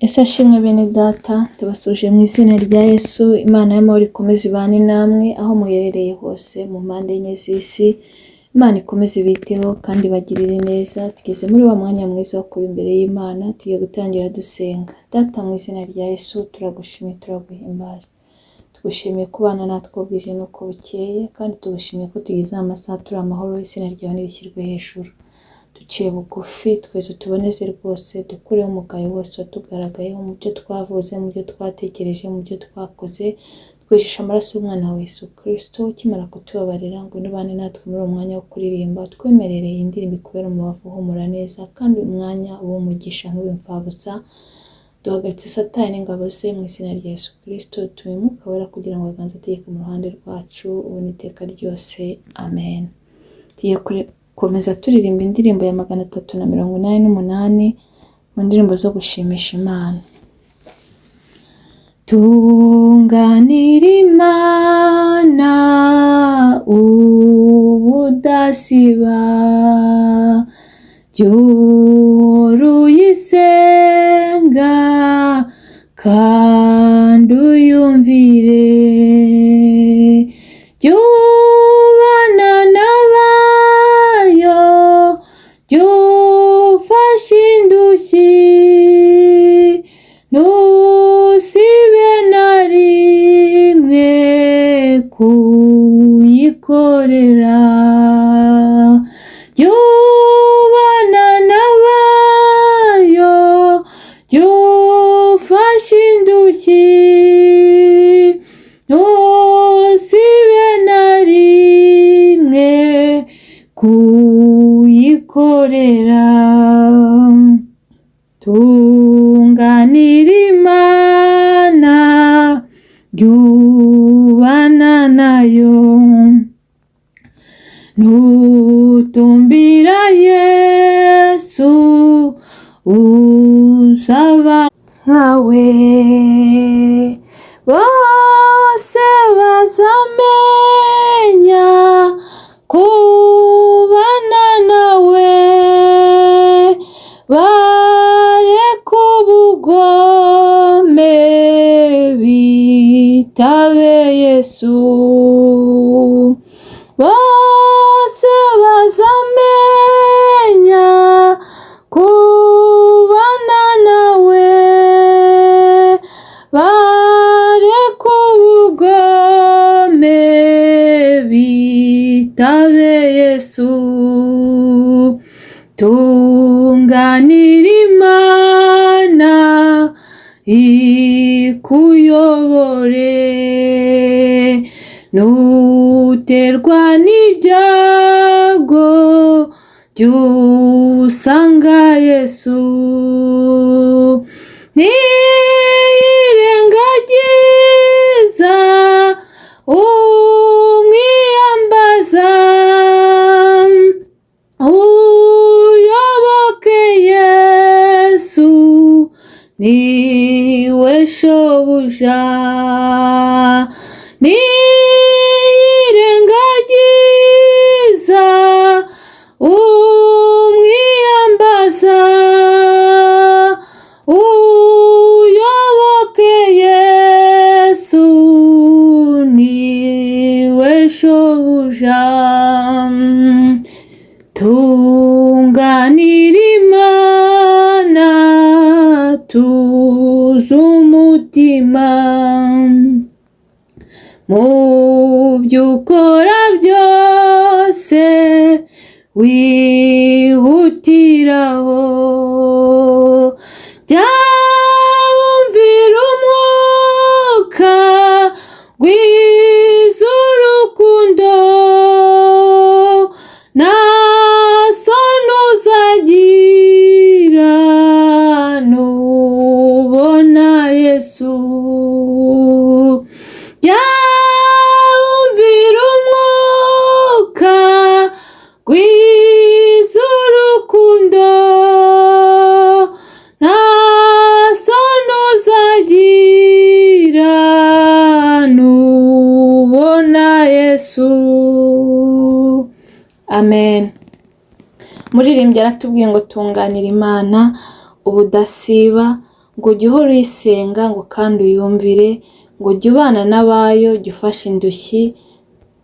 Ese ashimwe bene data, ndabasuje mu izina rya Yesu. Imana y'amahoro ikomeze ibane namwe aho muherereye hose mu mpande enye z'isi. Imana ikomeze ibiteho kandi ibagirire neza. Tugeze muri wa mwanya mwiza wo kuba imbere y'Imana, tugiye gutangira dusenga. Data, mu izina rya Yesu turagushimiye, turaguhimbaje. Tugushimiye kubana natwe uko bwije n'uko bukeye, kandi tugushimiye ko tugeze aya masaha turi amahoro, izina ryawe nirishyirwe hejuru. Duciye bugufi, twese utuboneze rwose, dukureho umugayo wose watugaragayeho mu byo twavuze, mu byo twatekereje, mu byo twakoze. Twicisha amaraso y'umwana wa Yesu Kristo. Ukimara kutubabarira, ngwino ubane natwe muri uwo mwanya wo kuririmba, twemerere iyi ndirimbo ikubere umubavu uhumura neza, kandi uyu mwanya ube umugisha ntube imfabusa. Duhagaritse Satani n'ingabo ze mu izina rya Yesu Kristo, tume Umwuka Wera kugira ngo aganze ategeke mu ruhande rwacu ubu n'iteka ryose. Amen. Tugiye gukomeza turirimba indirimbo ya 388 mu ndirimbo zo gushimisha Imana. Tunganira Imana ubudasiba, jya uyisenga kandi uyumvire, jya ubana n'abayo, jya ufasha indushyi, ntusibe na rimwe kuyikorera, jya ubana n'abayo, jya ufasha indushyi, ntusibe na rimwe kuyikorera. Tunganira Imana, jya ubana nayo, nutumbira Yesu uzaba nkawe, bose bazamenya kubana nawe, bareke ubugome bitabe Yesu, bose bazamenya kubana nawe, bareke ubugome bitabe Yesu. Tunganira Imana ikuyobore, nuterwa n'ibyago jya usanga Yesu, ntiyirengagiza umwiyambaza, uyoboke Yesu niwe shobuja, ntiyirengagiza umwiyambaza, uyoboke Yesu niwe shobuja. Tunganira Imana tuzi umutima, mu byo ukora byose wihutiraho, jya wumvira umwuka gwiza urukundo, nta soni uzagira nubona Yesu, jya wumvira umwuka gwiza urukundo, nta soni uzagira nubona Yesu. Amen. Muririmbyi aratubwiye ngo tunganira Imana ubudasiba, Ngo ujye uhora uyisenga ngo kandi uyumvire, ngo ujye ubana n'abayo, jya ufasha indushyi,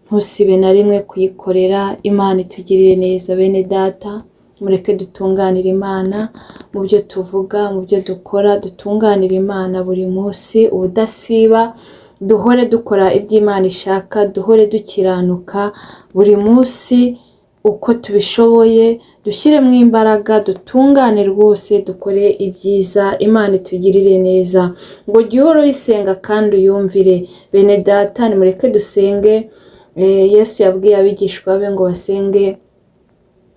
ntusibe na rimwe kuyikorera. Imana itugirire neza bene data, mureke dutunganire Imana mu byo tuvuga, mu byo dukora, dutunganire Imana buri munsi ubudasiba, duhore dukora ibyo Imana ishaka, duhore dukiranuka buri munsi uko tubishoboye, dushyiremo imbaraga, dutungane rwose, dukore ibyiza, Imana itugirire neza. Ngo jya uhora uyisenga kandi uyumvire. Bene data, nimureke dusenge. Yesu yabwiye abigishwa be ngo basenge,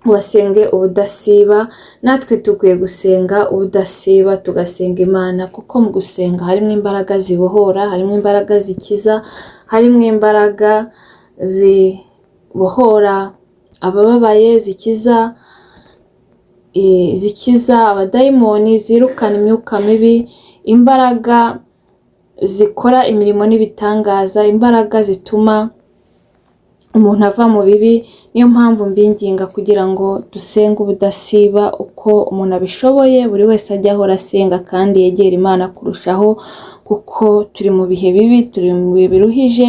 basenge ubudasiba, natwe dukwiye gusenga ubudasiba, tugasenga Imana, kuko mu gusenga harimo imbaraga zibohora, harimo imbaraga zikiza, harimo imbaraga zibohora abababaye, zikiza abadayimoni, zirukana imyuka mibi, imbaraga zikora imirimo n'ibitangaza, imbaraga zituma umuntu ava mu bibi. Niyo mpamvu mbinginga kugira ngo dusenge ubudasiba uko umuntu abishoboye, buri wese ajye ahora asenga kandi yegera Imana kurushaho, kuko turi mu bihe bibi, turi mu bihe biruhije.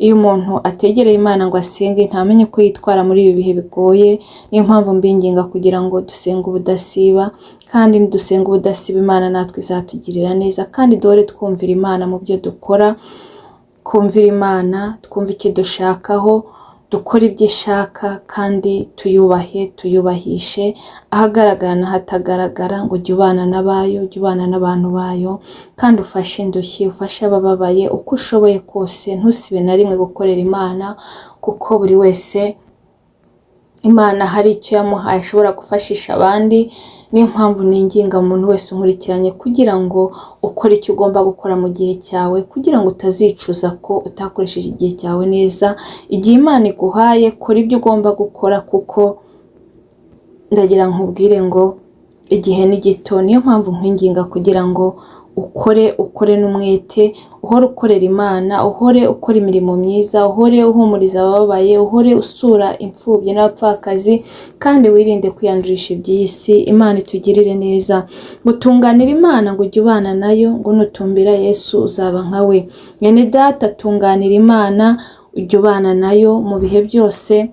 Iyo umuntu ategereye Imana ngo asenge, ntamenye uko yitwara muri ibi bihe bigoye. Niyo mpamvu mbinginga kugira ngo dusenge ubudasiba, kandi nidusenga ubudasiba Imana natwe izatugirira neza, kandi duhore twumvira Imana mu byo dukora, twumvira Imana, twumve icyo dushakaho, dukore ibyo ishaka kandi tuyubahe, tuyubahishe ahagaragara n'ahatagaragara. Ngo ujye ubana n'abayo, ujye ubana n'abantu bayo, kandi ufashe indushyi, ufashe abababaye uko ushoboye kose, ntusibe na rimwe gukorera Imana, kuko buri wese Imana hari icyo yamuhaye ashobora gufashisha abandi. Niyo mpamvu ninginga umuntu wese unkurikiranye kugira ngo ukore icyo ugomba gukora mu gihe cyawe, kugira ngo utazicuza ko utakoresheje igihe cyawe neza. Igihe Imana iguhaye, kora ibyo ugomba gukora, kuko ndagira nkubwire ngo igihe ni gito. Niyo mpamvu nkwinginga kugira ngo ukore, ukore n'umwete, uhore ukorera Imana, uhore ukora imirimo myiza, uhore uhumuriza abababaye, uhore usura imfubyi n'abapfakazi, kandi wirinde kwiyandurisha iby'iyi si. Imana itugirire neza. Ngo tunganire Imana, ngo ujye ubana nayo, ngo nutumbira Yesu uzaba nka we. Mwene data, tunganira Imana, ujye ubana nayo mu bihe byose,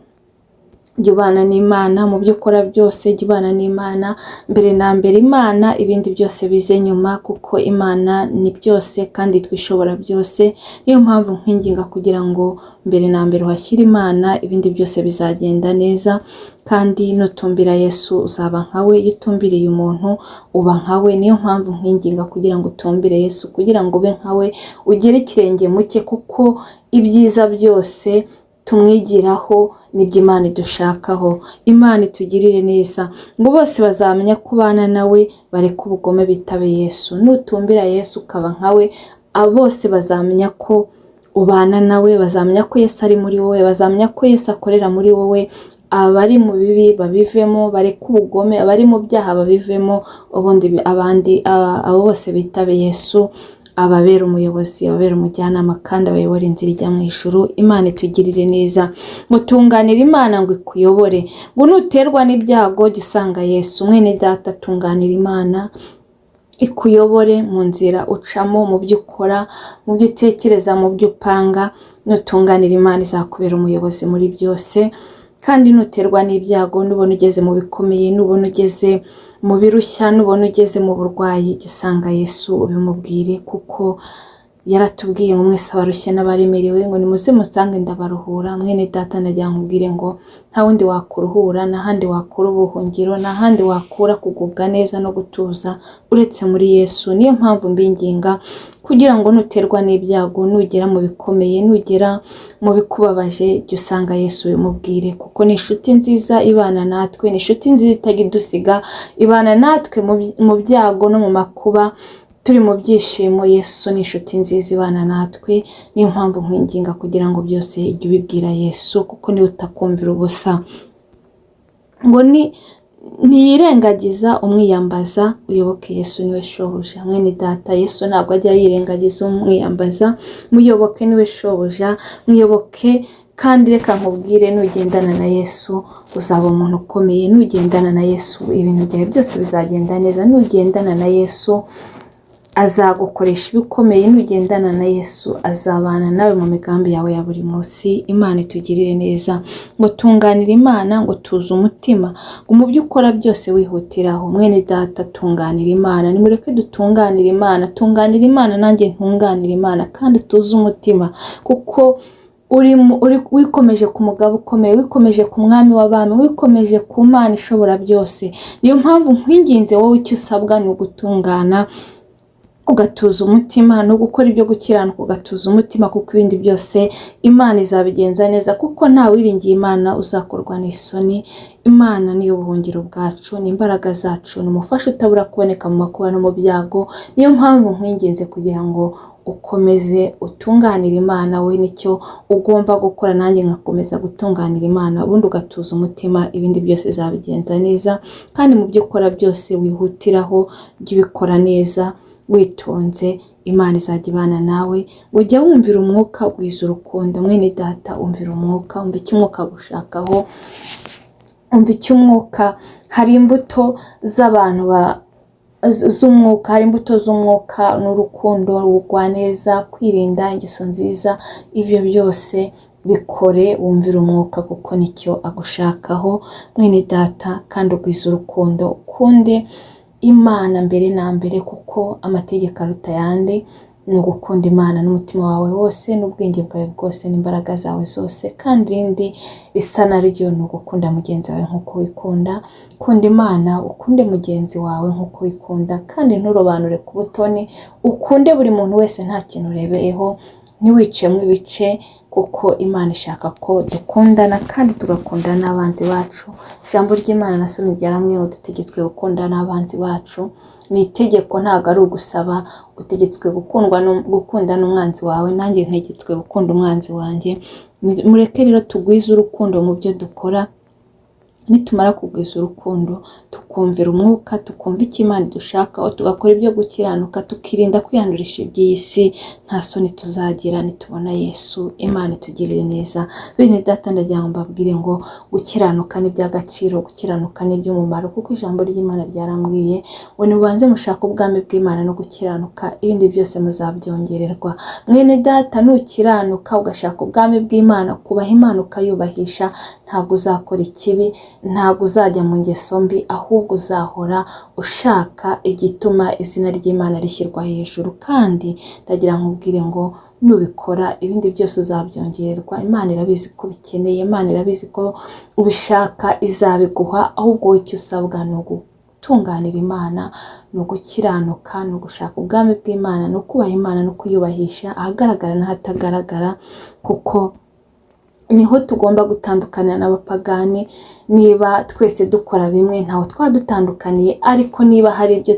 jya ubana n'Imana mu byo ukora byose, jya ubana n'Imana mbere na mbere, Imana ibindi byose bize nyuma, kuko Imana ni byose kandi twishobora byose. Niyo mpamvu nkwinginga kugira ngo mbere na mbere uhashyire Imana, ibindi byose bizagenda neza. Kandi nutumbira Yesu uzaba nkawe, iyo utumbiriye umuntu uba nkawe. Niyo mpamvu nkwinginga kugira ngo utumbire Yesu, kugira ngo ube nkawe, ugere ikirenge mu cye, kuko ibyiza byose tumwigiraho nibyo Imana idushakaho. Imana itugirire neza. Ngo bose bazamenya ko ubana nawe, bareke ubugome bitabe Yesu. Nutumbira Yesu ukaba nkawe, abo bose bazamenya ko ubana nawe, bazamenya ko Yesu ari muri wowe, bazamenya ko Yesu akorera muri wowe. Abari mu bibi babivemo, bareke ubugome, abari mu byaha babivemo, ubundi abandi abo bose bitabe Yesu, ababera umuyobozi, ababera umujyanama, kandi abayobora inzira ijya mu ijuru. Imana itugirire neza. Ngo tunganire Imana ngo ikuyobore, ngo nuterwa n'ibyago jya usanga Yesu. Mwene data, tunganira Imana ikuyobore mu nzira ucamo, mu byo ukora, mu byo utekereza, mu byo upanga. Nutunganira Imana izakubera umuyobozi muri byose. Kandi nuterwa n'ibyago, nubona ugeze mu bikomeye, nubona ugeze mu birushya, nubona ugeze mu burwayi, jya usanga Yesu ubimubwire, kuko yaratubwiye ngo mwese abarushye n'abaremerewe, ngo nimuze musange ndabaruhura. Mwene data, ndagira nkubwire ngo nta wundi wakuruhura, nta handi wakura ubuhungiro, nta handi wakura kugubwa neza no gutuza uretse muri Yesu. Niyo mpamvu mbinginga kugira ngo nuterwa n'ibyago, nugera mu bikomeye, nugera mu bikubabaje, jya usanga Yesu ubimubwire, kuko ni inshuti nziza ibana natwe, ni inshuti nziza itajya idusiga, ibana natwe mu byago no mu makuba, turi mu byishimo. Yesu ni inshuti nziza ibana natwe. Niyo mpamvu nkwinginga kugira ngo byose ujye ubibwira Yesu, kuko niwe utakumvira ubusa. Ngo ni ntiyirengagiza umwiyambaza, uyoboke Yesu niwe shobuja. Mwene data, Yesu ntabwo ajya yirengagiza umwiyambaza, muyoboke niwe shobuja, muyoboke. Kandi reka nkubwire, nugendana na Yesu uzaba umuntu ukomeye, nugendana na Yesu ibintu byawe byose bizagenda neza, nugendana na Yesu Azagukoresha ibikomeye nugendana na Yesu, azabana nawe mu migambi yawe ya buri munsi. Imana itugirire neza. Ngo tunganire Imana, ngo tuze umutima, ngo mu byo ukora byose wihutiraho. Mwene data, tunganira Imana, nimureke dutunganire Imana, tunganira Imana nanjye ntunganire Imana, kandi tuze umutima, kuko wikomeje ku mugabo ukomeye, wikomeje ku mwami w'abami, wikomeje ku Mana ishobora byose. Niyo mpamvu nkwinginze wowe, icyo usabwa ni ugutungana ugatuza umutima, no gukora ibyo gukiranuka ugatuza umutima, kuko ibindi byose Imana izabigenza neza, kuko nta wiringiye Imana uzakorwa n'isoni. Imana niyo buhungiro bwacu, ni imbaraga zacu, ni umufasha utabura kuboneka mu makuba no mu byago. Niyo mpamvu nkwinginze kugira ngo ukomeze utunganire Imana, we nicyo ugomba gukora, nanjye nkakomeza gutunganira Imana, ubundi ugatuza umutima, ibindi byose izabigenza neza. Kandi mu byo ukora byose wihutiraho, jya ubikora neza witonze, Imana izajya ibana nawe. Ngo jya wumvira umwuka, ugwiza urukundo. Mwene data, umvira umwuka, umva icyo umwuka agushakaho, umva icyo umwuka. Hari imbuto z'abantu z'umwuka, hari imbuto z'umwuka n'urukundo, ubugwaneza, kwirinda, ingeso nziza. Ibyo byose bikore wumvire umwuka, kuko nicyo agushakaho, mwene data. Kandi ugwize urukundo, ukunde Imana mbere na mbere, kuko amategeko aruta ayandi ni ugukunda Imana n'umutima wawe wose, n'ubwenge bwawe bwose, n'imbaraga zawe zose. Kandi irindi risa naryo ni ugukunda mugenzi wawe nk'uko wikunda. Kunda Imana, ukunde mugenzi wawe nk'uko wikunda, kandi nturobanure ku butoni, ukunde buri muntu wese nta kintu urebeyeho, ntiwicemo ibice, kuko Imana ishaka ko dukundana kandi tugakunda n'abanzi bacu. Ijambo ry'Imana nasomye ryaramwe ngo dutegetswe gukunda n'abanzi bacu. Ni itegeko, ntabwo ari ugusaba. Utegetswe gukunda n'umwanzi wawe, nanjye ntegetswe gukunda umwanzi wanjye. Mureke rero tugwize urukundo mu byo dukora. Nitumara kugwiza urukundo, tukumvira umwuka, tukumva icyo Imana idushakaho, tugakora ibyo gukiranuka, tukirinda kwiyandurisha iby'iyi si, nta soni tuzagira nitubona Yesu. Imana itugirire neza. Bene data, ndagira ngo mbabwire ngo gukiranuka ni iby'agaciro, gukiranuka ni iby'umumaro, kuko ijambo ry'Imana ryarambwiye ngo nimubanze mushake ubwami bw'Imana no gukiranuka, ibindi byose muzabyongererwa. Mwene data, nukiranuka ugashaka ubwami bw'Imana, kubaha Imana ukayubahisha, ntabwo uzakora ikibi, ntabwo uzajya mu ngeso mbi, ahubwo uzahora ushaka igituma izina ry'Imana rishyirwa hejuru. Kandi ndagira nkubwire ngo nubikora ibindi byose uzabyongererwa. Imana irabizi ko ubikeneye, Imana irabizi ko ubishaka, izabiguha. Ahubwo wowe icyo usabwa ni ugutunganira Imana, ni ugukiranuka, ni ugushaka ubwami bw'Imana, ni ukubaha Imana no kuyubahisha ahagaragara n'ahatagaragara, kuko niho tugomba gutandukana n'abapagani. Niba twese dukora bimwe, ntawe twaba dutandukaniye, ariko niba hari ibyo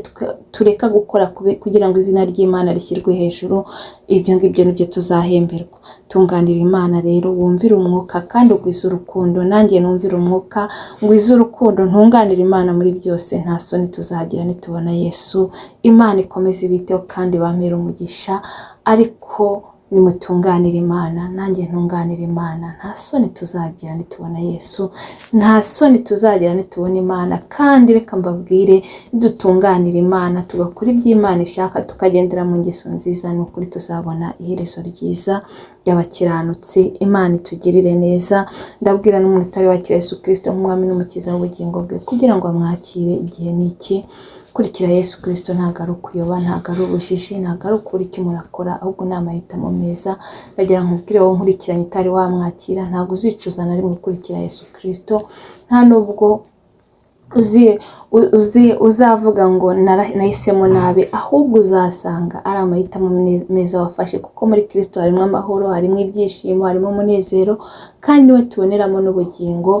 tureka gukora kugira ngo izina ry'Imana rishyirwe hejuru, ibyo ngibyo nibyo tuzahemberwa. Tunganira Imana rero, wumvire umwuka kandi ugwize urukundo. Nanjye numvire umwuka, ngwize urukundo, ntunganire Imana muri byose, nta soni tuzagira nitubona Yesu. Imana ikomeze ibiteho kandi bampere umugisha, ariko nimutunganire Imana, nanjye ntunganire Imana, nta soni tuzagira nitubona Yesu, nta soni tuzagira nitubona Imana. Kandi reka mbabwire, nidutunganira Imana, tugakora ibyo Imana ishaka, tukagendera mu ngeso nziza, ni ukuri tuzabona iherezo ryiza ry'abakiranutsi. Imana itugirire neza. Ndabwira n'umuntu utari wakira Yesu Kristo nk'umwami n'umukiza w'ubugingo bwe, kugira ngo amwakire igihe n'iki. Kurikira Yesu Kristo ntabwo ari ukuyoba, ntabwo ari ubujiji, ntabwo ari ukuri icyo umuntu akora, ahubwo ni amahitamo meza. Ndagira ngo nkubwire wowe nkurikiranye utari wamwakira, ntabwo uzicuza na rimwe gukurikira Yesu Kristo, nta nubwo uzavuga ngo nahisemo nabi, ahubwo uzasanga ari amahitamo meza wafashe, kuko muri Kristo harimo amahoro, harimo ibyishimo, harimo umunezero, kandi niwe tuboneramo n'ubugingo,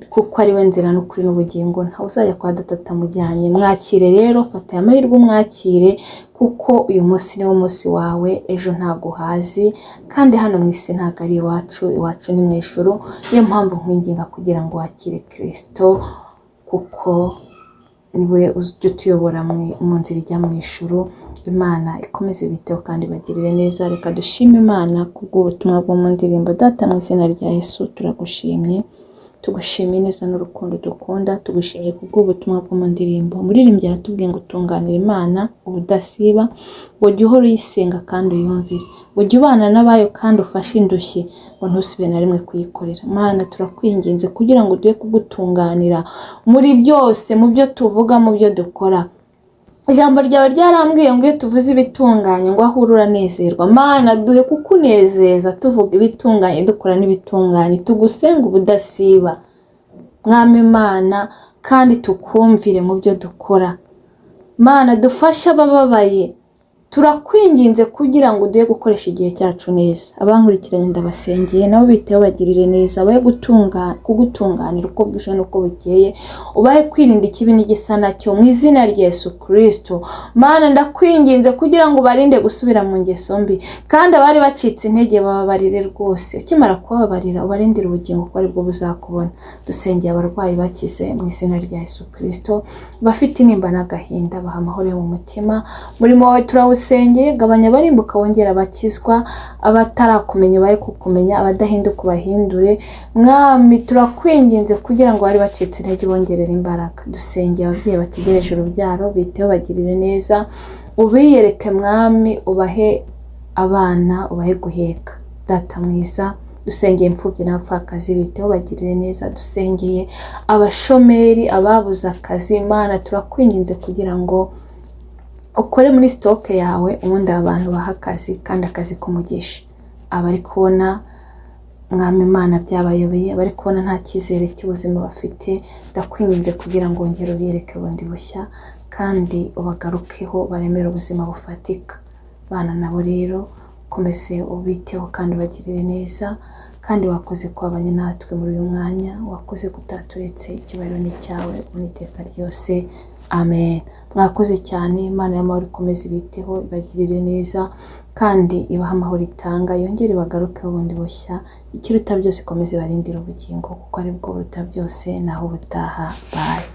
kuko ari we nzira n'ukuri n'ubugingo. Ntawe uzajya kwa data atamujyanye. Mwakire rero, fata aya mahirwe umwakire, kuko uyu munsi niwo munsi wawe, ejo ntabwo uhazi, kandi hano mu isi ntabwo ari iwacu, iwacu ni mu ijuru. Niyo mpamvu nkwinginga kugira ngo wakire Kristo, kuko niwe ujya utuyobora mu nzira ijya mu ijuru. Imana ikomeze ibiteho kandi ibagirire neza. Reka dushime Imana kubw'ubutumwa bwo mu ndirimbo. Data, mu izina rya Yesu turagushimye. Tugushimiye neza n'urukundo dukunda, tugushimiye kubw'ubutumwa bwo mu ndirimbo. Umuririmbyi aratubwiye ngo tunganira Imana ubudasiba, ngo jya uhora uyisenga kandi uyumvire, ngo jya ubana n'abayo kandi ufashe indushyi, ngo ntusibe na rimwe kuyikorera. Mana, turakwinginze kugira ngo uduhe kugutunganira muri byose, mu byo tuvuga, mu byo dukora. Ijambo ryawe ryarambwiye ngo iyo tuvuze ibitunganye ngo aho uri uranezerwa. Mana, duhe kukunezeza tuvuga ibitunganye, dukora n'ibitunganye, tugusenga ubudasiba, Mwami Imana, kandi tukumvire mu byo dukora. Mana, dufashe abababaye, turakwinginze kugira ngo uduhe gukoresha igihe cyacu neza. Abankurikiranye ndabasengeye, nabo biteho, bagirire neza, abahe kugutunganira uko bwije n'uko bukeye, ubahe kwirinda ikibi n'igisa nacyo mu izina rya Yesu Kristo. Mana, ndakwinginze kugira ngo ubarinde gusubira mu ngeso mbi, kandi abari bacitse intege bababarire rwose. Ukimara kubabarira, ubarindire ubugingo kuko aribwo buzakubona. Dusengeye abarwayi, bakize mu izina rya Yesu Kristo. Abafite intimba n'agahinda, baha amahoro yo mu mutima. Umurimo wawe turawusengeye, gabanya abarimbuka, wongera abakizwa, abatarakumenya bahe kukumenya, abadahinduka ubahindure. Mwami, turakwinginze kugira ngo bari bacitse intege bongerere imbaraga. Dusengeye ababyeyi bategereje urubyaro, biteho, bagirire neza, ubiyereke Mwami, ubahe abana, ubahe guheka. Data mwiza, dusengeye imfubyi n'abapfakazi, biteho, bagirire neza. Dusengeye abashomeri, ababuze akazi. Mana, turakwinginze kugira ngo ukore muri stock yawe, ubundi aba bantu baha akazi kandi akazi k'umugisha. Abari kubona, Mwami Imana, byabayobeye, abari kubona nta cyizere cy'ubuzima bafite, ndakwinginze kugira ngo wongere ubiyereke bundi bushya kandi ubagarukeho, baremere ubuzima bufatika. Bana nabo rero, ukomeze ubiteho kandi ubagirire neza. Kandi wakoze kubabanye natwe muri uyu mwanya, wakoze kutaturetse. Icyubahiro ni icyawe mu iteka ryose, amen. Mwakoze cyane. Imana y'amahoro ikomeze ibiteho, ibagirire neza kandi ibahe amahoro itanga, yongere ibagarukeho bundi bushya. Ikiruta byose, ikomeze ibarindire ubugingo kuko aribwo buruta byose. Naho ubutaha, bye.